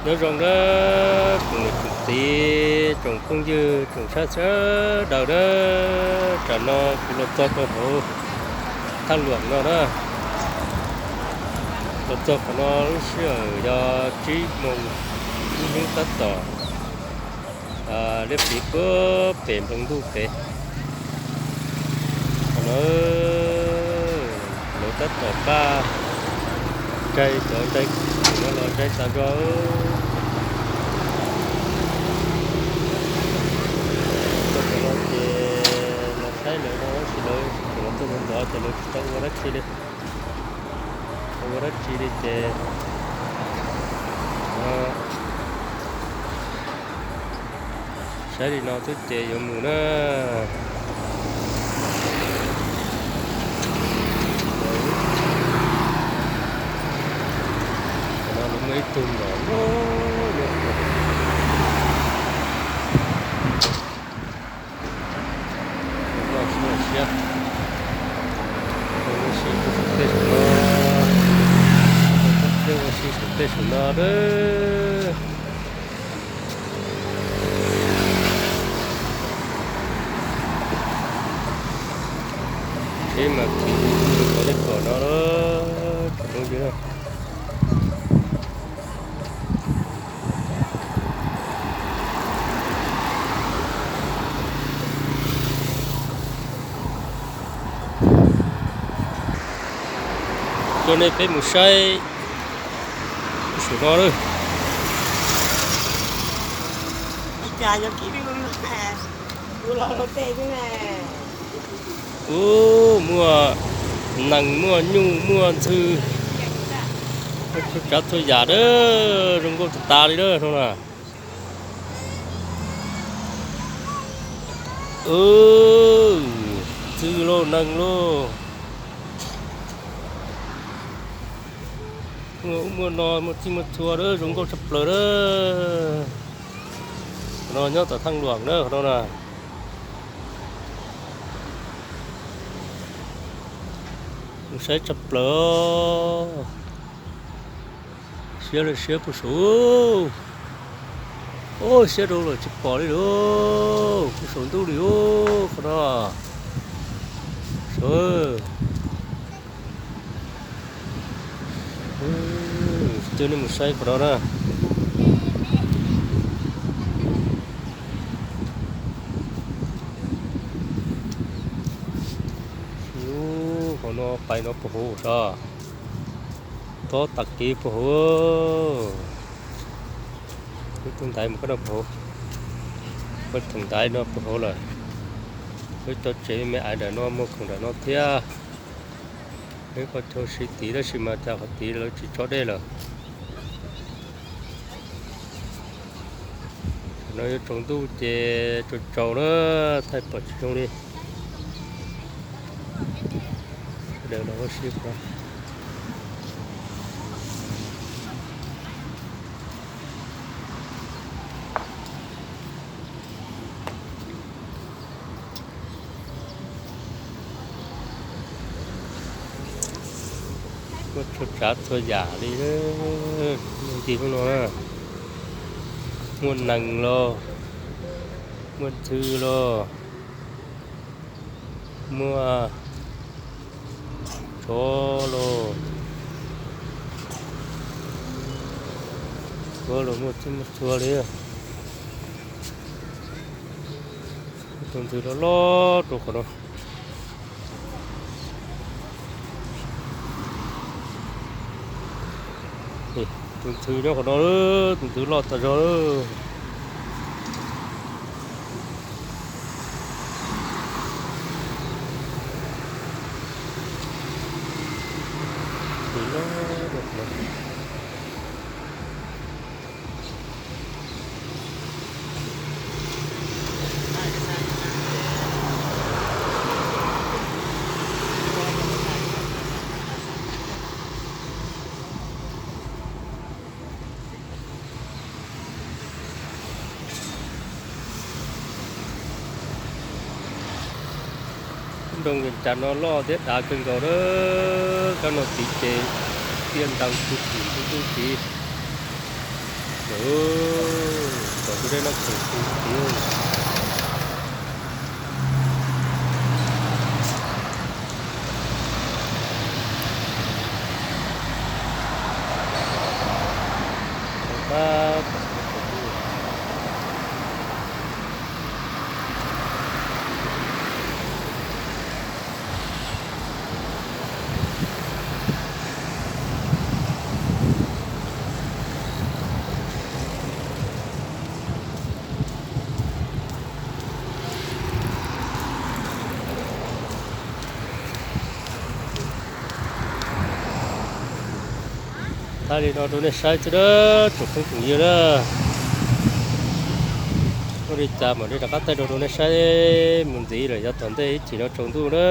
Nyob zoo na, tsoom niam tsoom txiv, tsoom phooj ywg, tsoom saib sawv daws na, tam no kuv los txog rau hauv Thaj Luam no na. Los txog qhov no lub sij hawm yog tsib moos ib hnub tab tom liab pliv puag pem nploo ntuj pem. Qhov no lawv tab tom npaj ntsaig, cov ntsaig no los ntsaig tas zog. Txog qhov no ces los saib lawv no, tab sis lawv tseem los tuaj ntxov ntxov ces lawv tsis tau ua dab tsi li. Tsis tau ua dab tsi li ces saib li no xwb ces yuav mus na. Qhov no lawv muaj ib tug nyom loj loj. Ua siab, ua siab saum tej saum no, ua siab ua siab saum tej saum no na. Tsheb mas khiav rau tej pom no lawm, tsoom phooj ywg. Coj nej peb mus saib saum no lawm. Ub, muaj nees, muaj nyuj, muaj ntxhw, muaj txhua tsav txhua yam na, zoo nkauj tas tas li na no na. Ntxhw lauj, nees lauj, muaj ub muaj no, muaj txhij muaj txhua na, zoo nkauj tshaj plaws na. Qhov no nyob tom Thaj Luam na, qhov no na. Mus saib tshaj plaws. Siab li siab puag saud. Ub, siab rau lawm tsis pom li lawm, puag saum ntuj li ub, qhov no. Saud. Coj nej mus saib qhov no na. Ub, qhov no pais no puag hauv sas, tob tas kev puag hauv. Wb tus ntaiv mus qhov no puag hauv, wb tus ntaiv no puag hauv lawm. Wb cov tsev me me ais nram no muag khoom nram no thiab. Wb qhov chaw siv tid tab sis mas cas qhov tid lawv tsis tso dej lawm. Tam no yuav tsaus ntuj ces tsaus tsaus na, thaij pom tsis zoo li. Sawv daws los ua si puag. Muaj txhua tsav txhua yam li, ncig lub no na. Muaj nees los, muaj ntxhw los, muaj tsov los, tshuav los muaj txhij muaj txhua li. Tus ntxhw loj loj rau qhov no. Tus ntxhw nyob qhov no, tus ntxhw loj tas zog lawm. Nroog Vias Cas no loj thiab dav kawg nkaus na. Kab no tid ces tiaj ntees tug tim tug tug tid. Tus dej no kheev kheev tiag. Thaij li no rau nej saib xwb na, tsoom phooj tsoom ywg na. Ua li cas mam li rov qab thaij rau rau nej saib mus ntxiv lawm yav tom ntej ib chim no tsaus ntuj na.